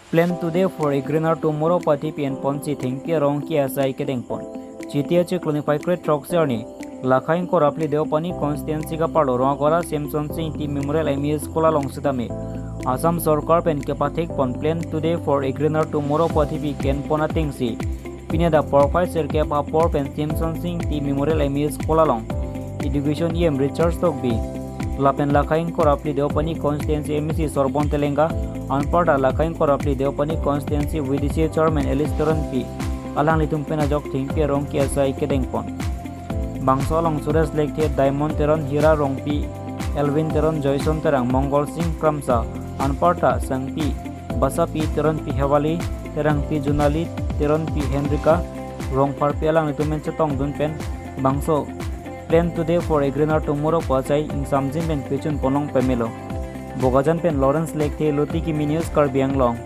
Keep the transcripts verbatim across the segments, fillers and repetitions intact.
Plan today for a greener tomorrow pu athe pi enponsi Thengpi arong ke-asai kedengpon. Chiti achiklo niphai kre-throksi arni Lakha ingkoi ra phli Deopani constituency kaparlo Rongagora Semson Sing Ingti Memorial M E School along sitame Assam Sorkar pen kepathekpon Plan today for a greener tomorrow pu athe pi kenpon atengsi pini adap porphai sirkep apor pen Semson Sing Ingti Memorial M E School along Education E M Richard Tokbi lapen Lakha ingkoi ra phli Deopani constituency M A C Sorbon Telenga, anparta Lakha ingkoi ra phli Deopani constituency V D C chairman Alice Teronpi alanglitum pen ajok Thengpi arong ke-asai kedengpon. Bangso along Suresh Lekthe, Diamond Teron, Hira Rongpi, Elvin Teron, Joyson Terang, Mongol Sing Kramsa, anparta Sangpi Basapi, Teronpi Hewali, Terangpi Junali, Teronpi Henrika, Rongpharpi alanglitum pen chetongdun pen bangso Plan today for a greener tomorrow pu asai ingsamjin pen pechun ponlong pemelo. Bokajan pen Lawrence Lekthe, Lotiki Mini News, Karbi Anglong.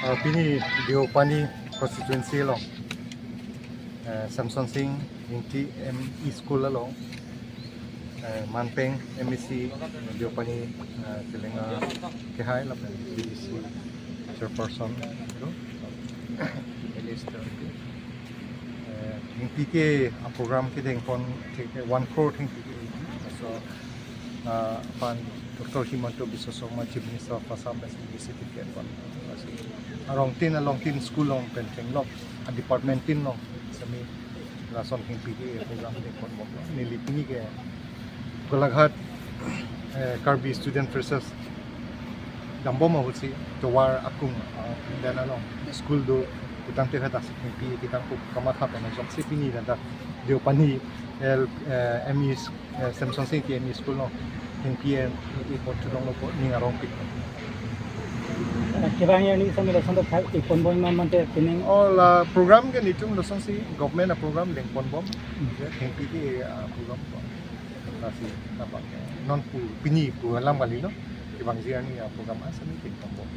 Ah, pini Deopani constituency along, eh, Semson Sing Ingti M E School along, eh, Manpeng M A C, Deopani, eh, Telenga kehai lapen V D C chairperson, eh, Thengpi ke a program kedengpon, thengpi ke one crore Thengpi ke. So, ah, aphan Doctor Himanta Biswa Sarma, Chief Minister of Assam, as initiative kedengpon. Arong tin, along tin school along pen theklong, a department tin along sitame lason Thengpi ke program dengponbom. Neli pini ke Golaghat, eh, Karbi Student Freshers dambom ahutsi tovar akung, ah, pen along school do putangte hadak si Thengpi ketang pu kamatha pen ajoksi pini ladak Deopani L, eh, M E, eh, Semson Sing Ingti M E School along Thengpi e, e pot chudonglo pu ning arongpik. Kevang arni sitame lason ta thak iponbom ma mate pining. Oh, la program ke nelitum lasonsi government a program dengponbom. Ya, Thengpi ke, ah, program bom. Lasi, apa, non pu, pini pu alam kalilo. Kevangji arni a program asami dengponbom.